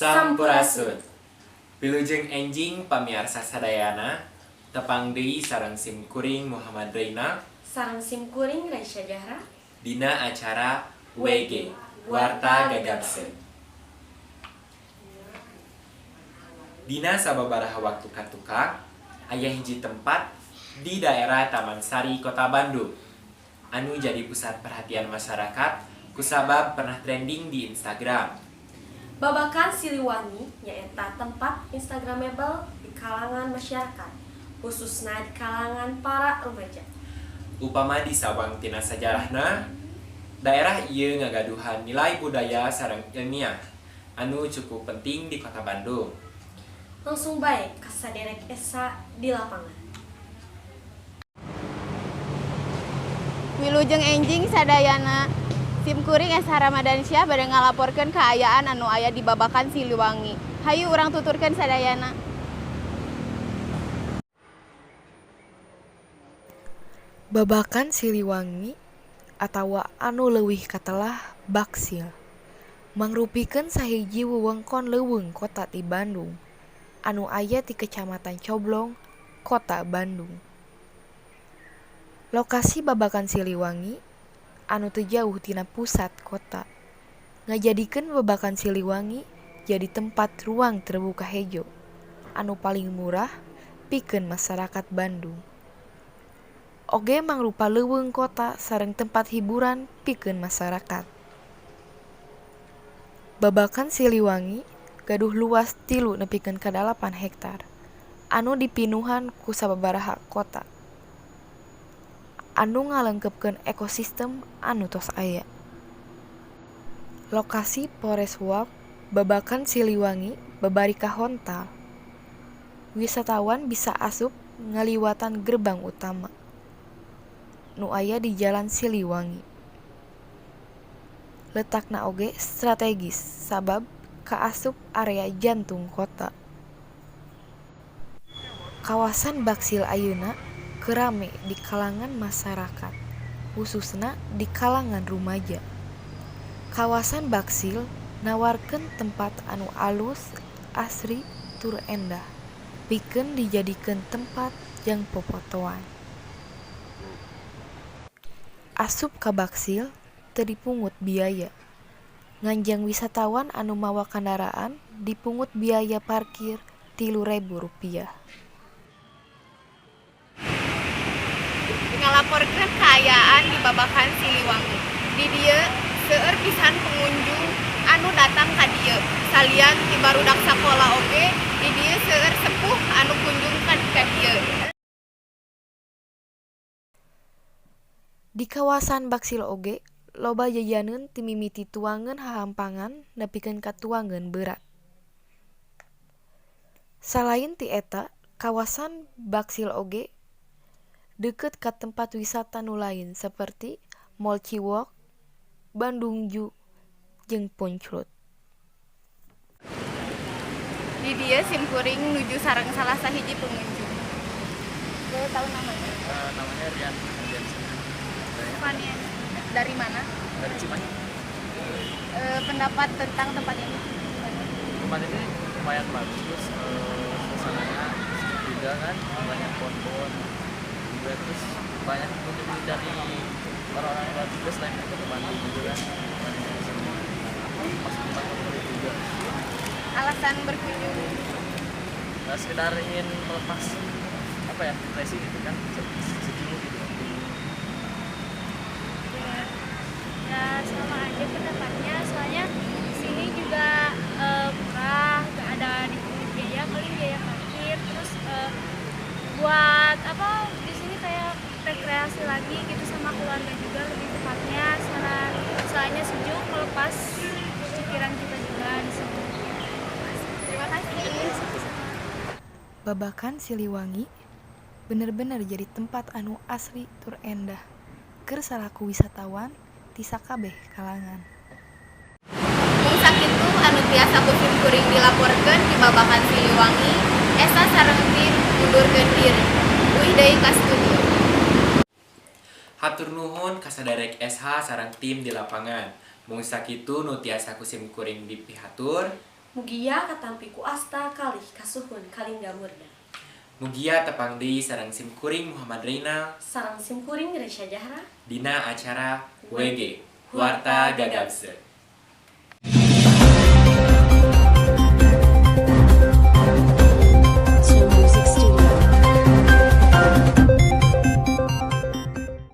Sampurasun. Wilujeng enjing pamiarsa sadayana, tepang deui sareng sim kuring Muhammad Reina sareng sim kuring Raisya Jahra dina acara WG Warta Gagapseun. Dina sababaraha waktu katukang aya hiji tempat di daerah Taman Sari, Kota Bandung anu jadi pusat perhatian masyarakat kusabab pernah trending di Instagram. Babakan Siliwangi nyaeta tempat instagramable di kalangan masyarakat, khususna di kalangan para remaja. Upama disawang tina sajarahna, daerah ieu ngagaduhan nilai budaya sareng ilmiah anu cukup penting di Kota Bandung. Langsung bae ka saderek Esa di lapangan. Wilujeng enjing sadayana. Sim kuring Esa Ramadhansyah bade ngalaporkeun kaayaan anu aya di Babakan Siliwangi. Hayu urang tuturkeun sadayana. Babakan Siliwangi atawa anu leuwih katelah Baksil mangrupikeun sahiji wewengkon leuweung kota ti Bandung anu aya di Kecamatan Coblong, Kota Bandung. Lokasi Babakan Siliwangi anu teu jauh tina pusat kota ngajadikeun Babakan Siliwangi jadi tempat ruang terbuka hejo anu paling murah pikeun masyarakat Bandung. Oge mangrupa leuweung kota sareng tempat hiburan pikeun masyarakat. Babakan Siliwangi gaduh luas 3 nepikeun ka 8 hektar anu dipinuhan ku sababaraha kota anu ngalengkepkeun ekosistem anu tos aya. Lokasi Forest Walk Babakan Siliwangi babari kahontal. Wisatawan bisa asup ngaliwatan gerbang utama nu aya di Jalan Siliwangi. Letakna oge strategis sabab kaasup area jantung kota. Kawasan Baksil ayeuna keur rame di kalangan masyarakat, hususna di kalangan rumaja. Kawasan Baksil nawarkeun tempat anu alus, asri tur endah pikeun dijadikeun tempat jang popotoan. Asup ka Baksil teu dipungut biaya. Ngan jang wisatawan anu mawa kandaraan dipungut biaya parkir Rp3.000. Ngalaporkeun kaayaan di Babakan Siliwangi. Di dieu seueur pisan pengunjung anu datang ka dieu. Salian ti barudak sakola oge di dieu seueur sepuh anu kunjung ka dieu. Di kawasan Baksil oge loba jajaneun ti mimiti tuangeun hahampangan nepikeun ka tuangeun beurat. Salain ti eta, kawasan Baksil oge deukeut ka tempat wisata nu lain saperti Mall Ciwalk, Bandung Zoo, jeung Punclut. Di dieu sim kuring nuju sareng salah sahiji pengunjung. Boleh tahu namanya? Namanya Rian Hardiansyah. Fanian. Dari mana? Dari Cimahi. Pendapat tentang tempat ini? Tempat ini lumayan bagus, suasananya sejuk juga kan, banyak pohon-pohon juga, terus banyak pengunjung dari orang-orang luar juga selain dari Kota Bandung juga kan, banyak yang kesini. Masuk tempat favorit juga. Alasan berkunjung? Nah, sekedar ingin melepas depresi gitu kan, sejuk gitu. Ya sama aja pendapatnya, soalnya di sini juga murah, gak ada dipungut biaya, paling biaya parkir, terus buat apa di sini kayak rekreasi lagi gitu sama keluarga juga lebih tepatnya, soalnya sejuk, melepas pikiran kita juga di sini. Terima kasih. Babakan Siliwangi bener-bener jadi tempat anu asri tur endah keur salaku wisatawan ti sakabeh kalangan. Mung sakitu anu tiasa ku sim kuring dilaporkeun di Babakan Siliwangi, Esa sareng tim ngundurkeun diri. Uih deui ka studio. Hatur nuhun ka saderek SH sareng tim di lapangan. Mung sakitu nu tiasa ku sim kuring dipihatur. Mugia katampi ku asta kalih kasuhun kalingga murda. Mugia tepang deui sareng sim kuring Muhammad Reynal Sareng sim kuring Resya Jahra dina acara WG, Warta Gagabze.